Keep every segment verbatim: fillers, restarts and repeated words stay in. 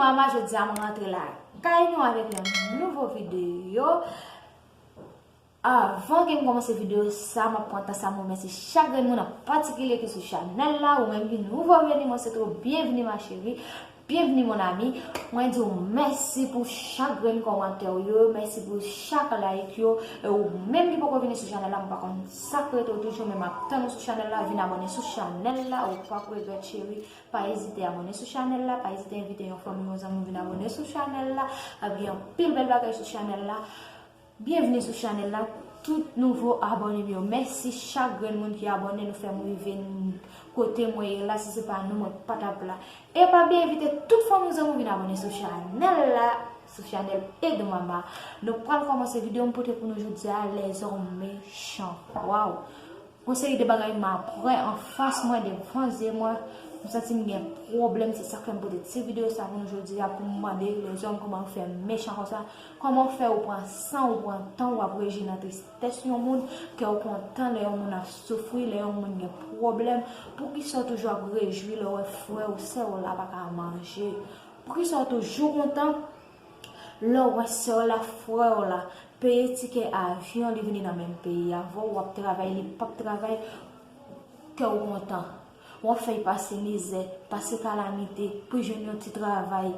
Mama, jodi a mwen rantre lakay nou avèk yon nouvo videyo. Avan ke m kòmanse videyo sa, m ap pran tan sa m remèsye chak grenn moun, an patikilye ki sou chanèl la. Ou menm ki nouvo vini, mwen swete w byenvini ma chérie, byenvini mon ami. Mwen di w mèsi pou chak grenn kòmantè w yo, mèsi pou chak like yo. E ou menm ki poko vini sou chanèl la, m pa konn sa k rete w toujou, men m ap tann ou sou chanèl la, vin abòne sou chanèl la, ou p ap regrèt cheri. Pa ezite abòne sou chanèl la, pa ezite envite yon fanmi, yon zanmi vin abòne sou chanèl la. Ap gen anpil bèl bagay sou chanèl la. Byenvini sou chanèl la, tout nouvo abòne m yo. Mèsi chak grenn moun ki abòne, nou fè m rive n-, kote mwen ye la, si se pa nou, mwen pa t ap la. E pa bliye envite tout fanmi, zanmi vin abòne sou chanèl la, sou chanèl Edmama. Nou pral kòmanse videyo, m pote pou nou jodi a, les hommes méchants. Waw! Gon seri de bagay m aprann anfas mwen, devan zye mwen. M santi m gen pwoblèm, se sa k fè m pote ti videyo sa pou nou jodi a, pou m mande lèzòm kòman w fè mechan konsa, kòman w fè ou pran san, ou pran tan, w ap reji nan tristès yon moun, kè w kontan lè yon moun ap soufri, lè yon moun gen pwoblèm. Poukisa w toujou ap rejwi lè w wè frè w, sè w la pa ka manje? Poukisa w toujou kontan lè w wè sè w la, frè w la, peye tikè avyon, li vini nan menm peyi avè w, w ap travay, li p ap travay, kè w kontan. W ap fè l pase mizè, pase kalamite, pou jwenn yon ti travay.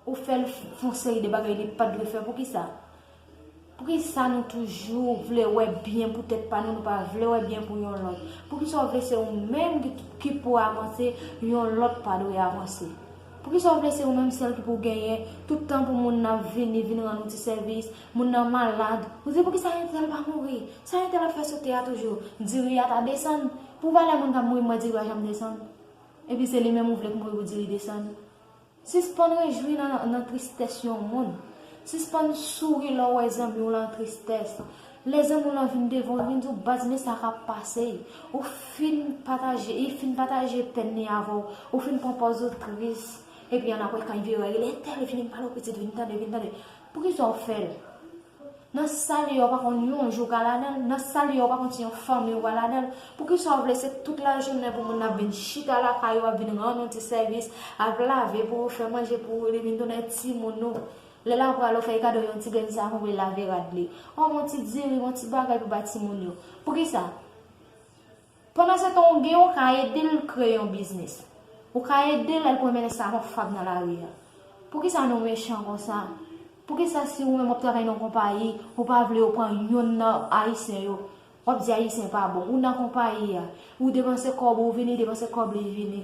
Ou fè l f-, fè yon seri de bagay li pa t dwe fè. Poukisa? Poukisa nou toujou vle wè byen pou tèt pa nou, nou pa vle wè byen pou yon lòt? Poukisa w vle se ou menm ki, ki pou avanse, yon lòt pa dwe avanse? Poukisa w vle se ou menm sèl ki pou genyen tout tan pou moun nan vini, vin rann ou ti sèvis, moun nan malad? Ou di, "Poukisa entèl pa mouri? Sa entèl ap fè sou tè a toujou?" Diri a ta desann. Pou valè moun k ap mouri, m wè diri a janm desann. Epi se li menm ou vle k mouri pou diri desann. Sispann rejwi nan, nan tristès yon moun. Sispann souri lè w wè zanmi w lan an tristès. Lè zanmi w lan vin devan w, vin di w, "Baz, men sa k ap pase." Ou fin pataje, li fin pataje pèn li avè w. Ou fin pran pòz ou tris. Epi annapre, kan l vire, li, "Entèl, vin pale w pitit, vin tande, vin tande." Poukisa w fè l? Nan sal yo, w pa konn yon jou w ka ladan l. Nan sal yo, w pa konn si yon fanmi w ka ladan l. Poukisa w vle se tout lajounen pou moun ap vin chita lakay ou, ap vin rann ou ti sèvis, ap lave pou ou, fè manje pou ou, li vin tounen timoun ou? Lè l ap pral, ou fè kado yon ti grenn savon pou li lave rad li. Ou yon ti diri, yon ti bagay pou bay timoun yo. Poukisa? Pandan se tan, ou gen, ou ka ede l kreye yon biznis. Ou ka ede l al pran mennen savon fab nan lari a. Poukisa nou mechan konsa? Poukisa si ou menm w ap travay nan yon konpayi, ou pa vle yo pran youn nan Ayisyen yo? W ap di Ayisyen pa bon. Ou nan konpayi a, ou depanse kòb ou vini, depanse kòb li vini.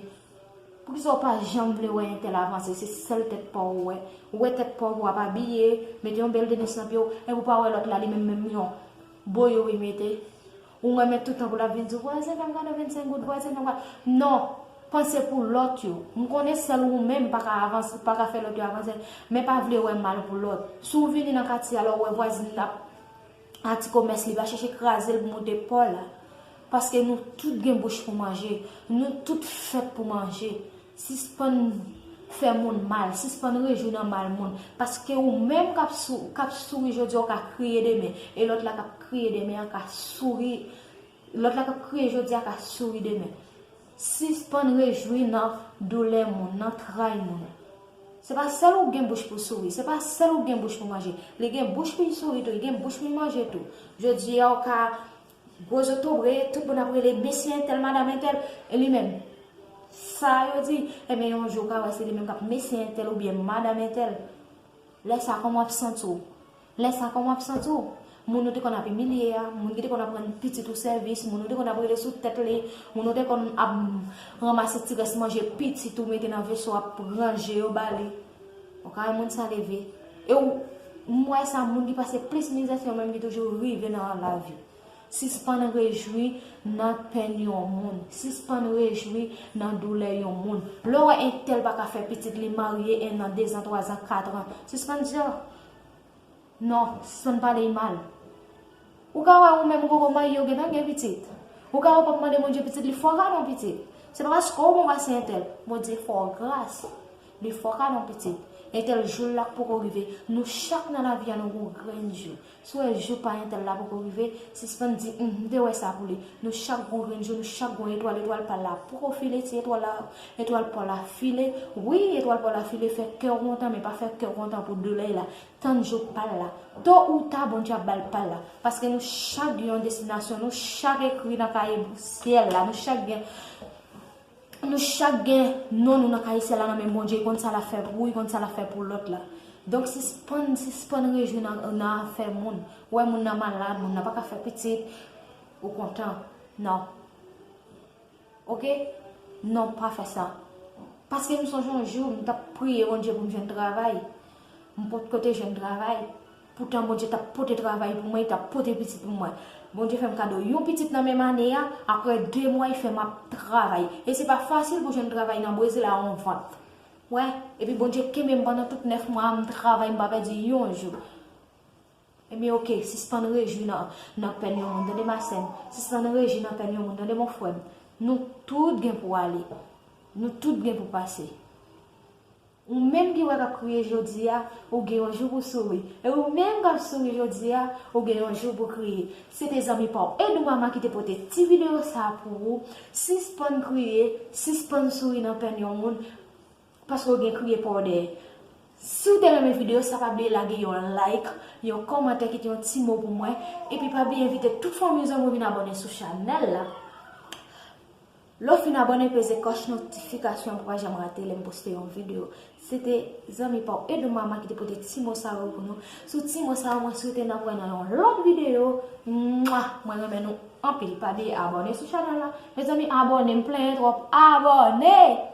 Poukisa w pa janm vle wè entèl avanse? Se sèl tèt pa w ou wè. Ou wè tèt pa w, w ap abiye, mete yon bèl tenis nan pye w, epi w pa wè lòt la, li menm, menm yon boyo li mete. Ou renmen tout tan pou l ap vin di w, "Vwazen, fè m kado vennsenk goud, vwazen, fè m kado." Non, panse pou lòt yo. M konnen sèl ou menm pa ka avanse, pa ka fè lòt yo avanse, men pa vle wè mal pou lòt. Si w vini nan katye a, lè w wè vwazin ap a ti komès li, pa chèche kraze l pou moute pa w la. Paske nou tout gen bouch pou manje. Nou tout fèt pou manje. Sispann fè moun mal, sispann rejwi nan mal moun. Paske ou menm k ap sou-, k ap souri jodi a, ou ka kriye demen. E lòt la k ap kriye demen an ka souri. Lòt la k ap kriye jodi a ka souri demen. Sispann rejwi nan doulè moun, nan tray moun. Se pa sèl ou gen bouch pou souri, se pa sèl ou gen bouch pou manje. Li gen bouch pou l souri tou, li gen bouch pou l manje tou. Jodi a, ou ka gwo zotobre, tout moun ap rele mesye entèl, madanm entèl, e li menm. Sa yo di, enben yon jou ou ka wè se li menm k ap mesye entèl oubyen madanm entèl. Lè sa, kòman w ap santi w? Lè sa, kòman w ap santi w? Moun ou te konn ap imilye a, moun ki te konn ap rann pitit ou sèvis, moun ou te konn ap rele sou tèt li, moun ou te konn ap ranmase ti rès manje pitit ou mete nan veso, ap ranje yo ba li. Ou ka wè moun sa leve. E w, m wè sa, moun ki pase plis mizè, se yo menm ki toujou rive nan lavi. Sispann rejwi nan pèn yon moun. Sispann rejwi nan doulè yon moun. Lè w wè entèl pa ka fè pitit, li marye en an, dezan, twazan, katran. Sispann di, "Oh, non," sispann pale l mal. Ou ka wè ou menm ou poko marye, ou gentan gen pitit. Ou ka wè w p ap mande Bondye pitit, li fè w kado pitit. Se pa paske w bon pase entèl. Bondye fè w gras. Li fè w kado pitit. Entèl jou l la poko rive. Nou chak nan lavi a nou gon grenn jou. Si w wè jou pa entèl la poko rive, sispann di, "Hum, m te wè sa pou li." Nou chak gon grenn jou, nou chak gon etwal, etwal pa w la poko file, ti etwal la, etwal pa w la file. Wi, etwal pa w la file, fè kè w kontan, men pa fè kè w kontan pou doulè la. Tann jou pa l la. To ou ta, Bondye ap ba l pa l la. Paske nou chak gen yon destinasyon, nou chak ekri nan kaye syèl la, nou chak gen Nou chak gen non nou nan kaye syèl la nan men Bondye, li konn sa l ap fè pou ou, li konn sa l ap fè pou lòt la. Donk sispann, sispann rejwi nan, nan afè moun. Ou wè moun nan malad, moun nan pa ka fè pitit, ou kontan. Non. Oke? Non, pa fè sa. Paske m sonje yon jou, m t ap priye Bondye pou m jwenn travay. M potko te jwenn travay. Poutan Bondye t ap pote travay pou mwen, li t ap pote pitit pou mwen. Bondye fè m kado yon pitit nan menm ane a, apre de mwa li fè m ap travay. E se pa fasil pou jwenn travay nan Brezil a yon vant. Wè, epi Bondye kenbe m pandan tout nèf mwa a, m travay, m pa pèdi yon jou. Ebyen oke, sispann rejwi nan, nan pèn yon moun, tande ma sè m. Sispann rejwi nan pèn yon moun, tande mon frè m. Nou tout gen pou ale. Nou tout gen pou pase. Ou menm ki wè k ap kriye jodi a, ou gen yon jou pou souri. E ou menm k ap souri jodi a, ou gen yon jou pou kriye. Se te zanmi pa w Edou Mama ki te pote ti videyo sa a pou ou. Sispann kriye, sispann souri nan pèn yon moun, paske w gen kriye pa w dèyè. Si w te renmen videyo sa, pa bliye lage yon like, yon kòmantè, kite yon ti mo pou mwen. Epi pa bliye envite tout fanmi w, zanmi w vin abòne sou chanèl la. Lè w fin abòne, peze kòch notifikasyon pou w pa janm rate lè m poste yon videyo. Se te zanmi pa w Edou Mama ki te pote ti mo sa yo pou nou. Sou ti mo sa yo, mwen swete n ap wè nan yon lòt videyo. Mwa! Mwen renmen nou anpil. Pa bliye abòne sou chanèl la. Mezanmi, abòne, m plenyen twòp. Abòne!